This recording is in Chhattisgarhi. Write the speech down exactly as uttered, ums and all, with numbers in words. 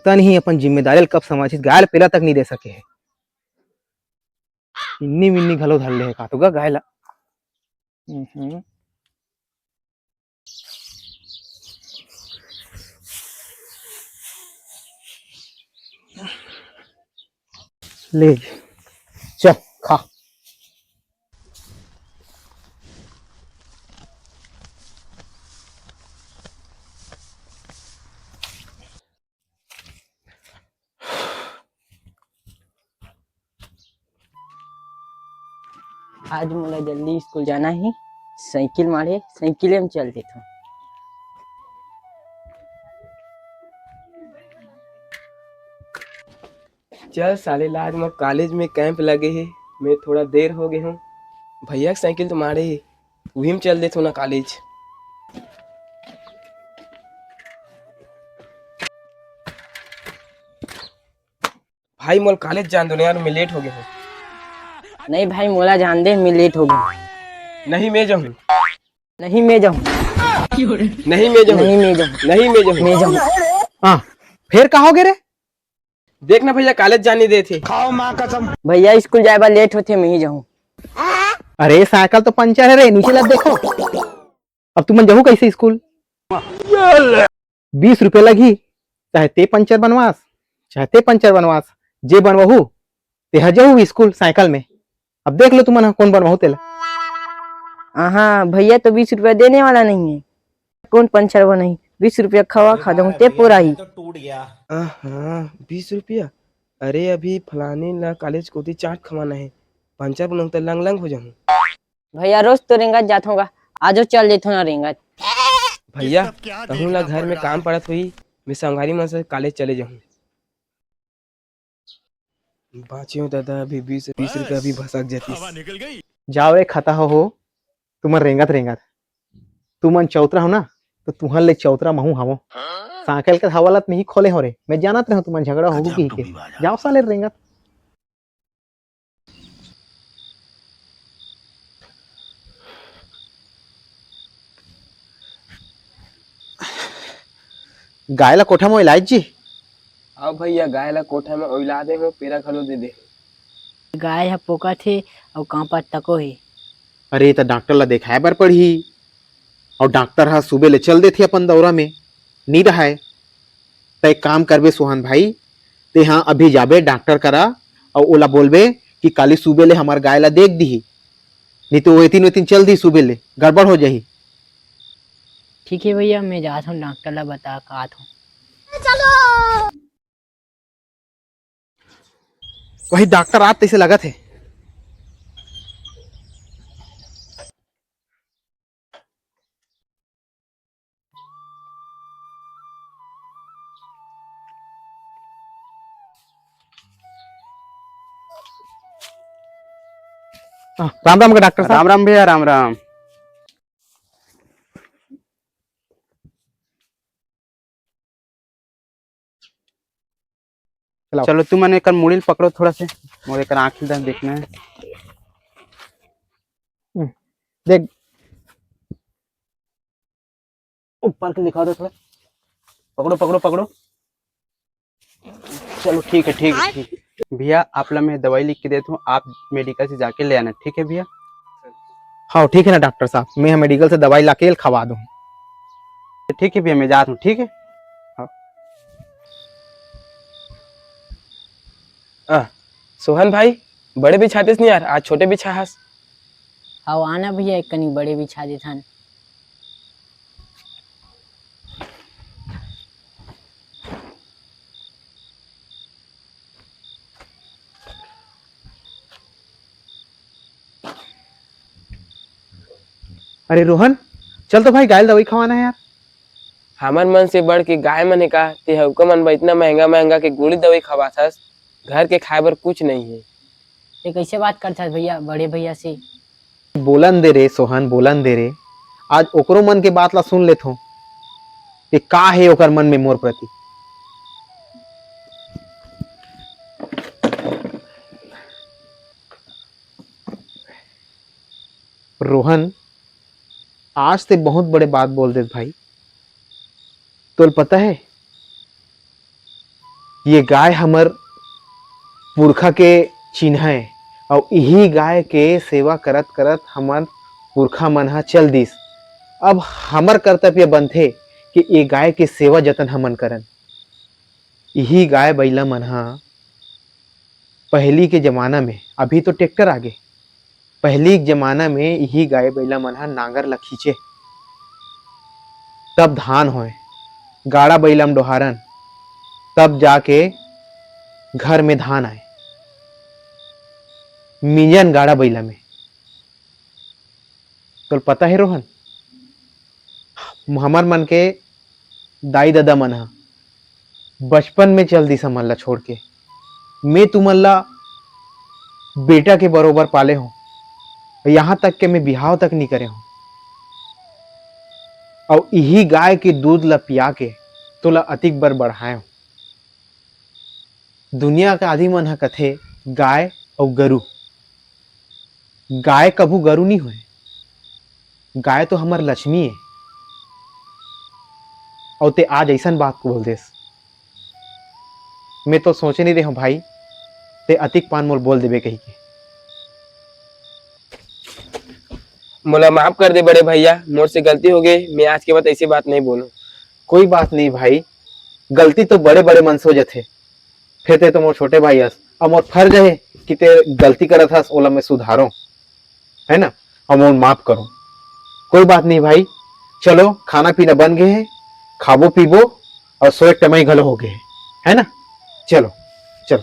पता नहीं अपन जिम्मेदारी ल कब समझिस, गाय ल पेला तक नहीं दे सके हे। इन्नी मिन्नी घलो धर ले हे का तो गा गाय ला। हम्म। ले, चल खा। आज मोला जल्दी स्कूल जाना हे, साइकिल माढ़े, साइकिल में चल देथों। चल साले, आज मोर कॉलेज में कैंप लगे हे, मैं थोड़ा देर हो गे हूँ। भैया के साइकिल तो माढ़े हे, उही में चल देथों ना कॉलेज। भाई मोला कॉलेज जान दो ना यार, मैं लेट हो गे हूँ। नहीं भाई, मोला जान दे, मैं लेट हो गे हूँ। नहीं, मैं जाहूँ। नहीं, मैं जाहूँ। नहीं, मैं जाहूँ। नहीं, मैं जाहूँ। नहीं, मैं जाहूँ। मैं जाहूँ। हाँ, फेर का हो गे रे? देख ना भैया, कॉलेज जान नहीं देथे। भैया, स्कूल जाए बर लेट होथे, मैं ही जाहूँ। अरे, साइकिल तो पंचर हे रे, नीचे ला देखो। अब तुमन जाहू कैसे स्कूल? बीस रुपया लगही, चाहे ते पंचर बनवास, चाहे ते पंचर बनवास, जे बनवाहू, ते ह जाहू स्कूल साइकिल में। अब देख लो तुमन ह कोन बनवाहू तेला। आहा, भैया तो बीस रुपया देने वाला नहीं है, कोन पंचर बनाही? बीस रुपया खवा खा दहूँ, ते पूरा ही। आहा, बीस रुपया? अरे, अभी फलानी ला कॉलेज कोती चाट खवाना है, पंचर बनहूँ त लंग लंग हो जाहूँ। भैया, रोज तो रेंगत जात होगा, आजो चल देथो ना रेंगत। भैया, कहूँ ला घर में काम पड़त होही, मैं संगवारी मन से कॉलेज चले जाहूँ। बाँचे हो दादा, अभी बीस, बीस रुपया अभी भसक जातिस। जाओ रे खता हो, हो, तुमन रेंगत रेंगत, तुमन चौतरा हो ना, तो तुहन ले चौतरा महू हवो। साइकिल के हवालत में ही खोले हो रे, मैं जानत रहूं तुमन झगड़ा होगू की के। जाओ साले रेंगत। गाय ला कोठा में ओइलाइस जी। आओ भैया, गाय ला कोठा में ओइला दे हो, पेरा घलो दे दे। गाय ह पोकत हे अउ कांपत तको हे। अरे, त डॉक्टर ला देखाए बर पड़ही। अउ डॉक्टर ह सुबे ले चल देथे अपन दौरा में, नी रहय। त एक काम करबे सोहन भाई, तेहा अभी जाबे डॉक्टर करा अउ ओला बोलबे कि काली सुबे ले हमर गाय ला देख दिही, नी तो वो एतिन ओतिन चल दिही सुबे ले, गड़बड़ हो जाही। ठीक है भैया, मैं जात हूँ डॉक्टर ला बता के आत हूँ। वही डॉक्टर आत तैसे लगत हे। हाँ, राम राम का डॉक्टर साहब। राम राम भैया, राम राम। चलाओ। चलो, तुमन एकर मुड़ी ल पकड़ो थोड़ा से, मोर एकर आँखी ल देखना है। हम्म, देख। ऊपर के दिखा दो थोड़ा। पकड़ो, पकड़ो, पकड़ो। चलो, ठीक है, ठीक है, ठीक है। भैया, आप ला मैं दवाई लिख के देता हूँ, आप मेडिकल से जाके ले आना, ठीक है भैया? हाँ, ठीक है ना डॉक्टर साहब, मैं मेडिकल से दवाई लाके खवा दूँ। ठीक है भैया, मैं जाता हूँ, ठीक है? हाँ। आ, सोहन भाई, बड़े बिछातेस नहीं यार, आज छोटे बिछा हस। हव, आना भैया, एक कनी बड़े बिछा देथन। अरे रोहन, चल तो भाई, गाय ल दवाई खवाना है यार। हमर मन से बढ़ के गाय मन हे का? ते ह ओकर मन बर इतना महंगा महंगा के गोली दवाई खवाथस, घर के खाए बर कुछ नहीं है। ये कैसे बात करथस भैया, बड़े भैया से? बोलन दे रे सोहन, बोलन दे रे। आज ओकरो मन के बात ला सुन लेथों कि का हे ओकर मन में मोर प्रति। रोहन, आज ते बहुत बड़े बात बोल देत भाई। तोल पता है, ये गाय हमर पुरखा के चिन्ह है, अउ इही गाय के सेवा करत करत हमर पुरखा मन ह चल दिस। अब हमर कर्तव्य बनथे कि ये गाय के सेवा जतन हमन करन। इही गाय बइला मन ह पहिली के जमाना में, अभी तो ट्रैक्टर आगे, पहिली के जमाना में इही गाय बइला मन ह नांगर ला खींचे, तब धान होय, गाड़ा बइला म डोहारन, तब जाके घर में धान आए, मिंजन गाड़ा बइला में। तोल पता है रोहन, हमर मन के दाई ददा मन ह बचपन में चल दिस हमन ला छोड़ के। मैं तुमन ला बेटा के बरोबर पाले हों, यहाँ तक के मैं बिहाव तक नहीं करे हों, अउ इही गाय के दूध ला पिया के तोला अतिक बर बढ़ाए हों। दुनिया के आदमी मन ह कथे, गाय अउ गरु, गाय कभू गरु नहीं होय, गाय तो हमर लक्ष्मी है। अउ ते आज ऐसन बात को बोल देस, मैं तो सोचे नहीं रहे हूँ भाई, ते अतिक पान मोल बोल देबे कही के। मोला माफ कर दे बड़े भैया, मोर से गलती हो गई, मैं आज के बाद ऐसी बात नहीं बोलूं। कोई बात नहीं भाई, गलती तो बड़े बड़े मन से हो जाथे। फिर ते तो मोर छोटे भाई हस, अब मोर फर्ज है कि ते गलती करत हस, ओला मैं सुधारों, है ना, अब मोर माफ करो। कोई बात नहीं भाई, चलो खाना पीना बन गए है, खाबो पीबो और सोए के टमई घलो हो गए है, है ना। चलो, चलो।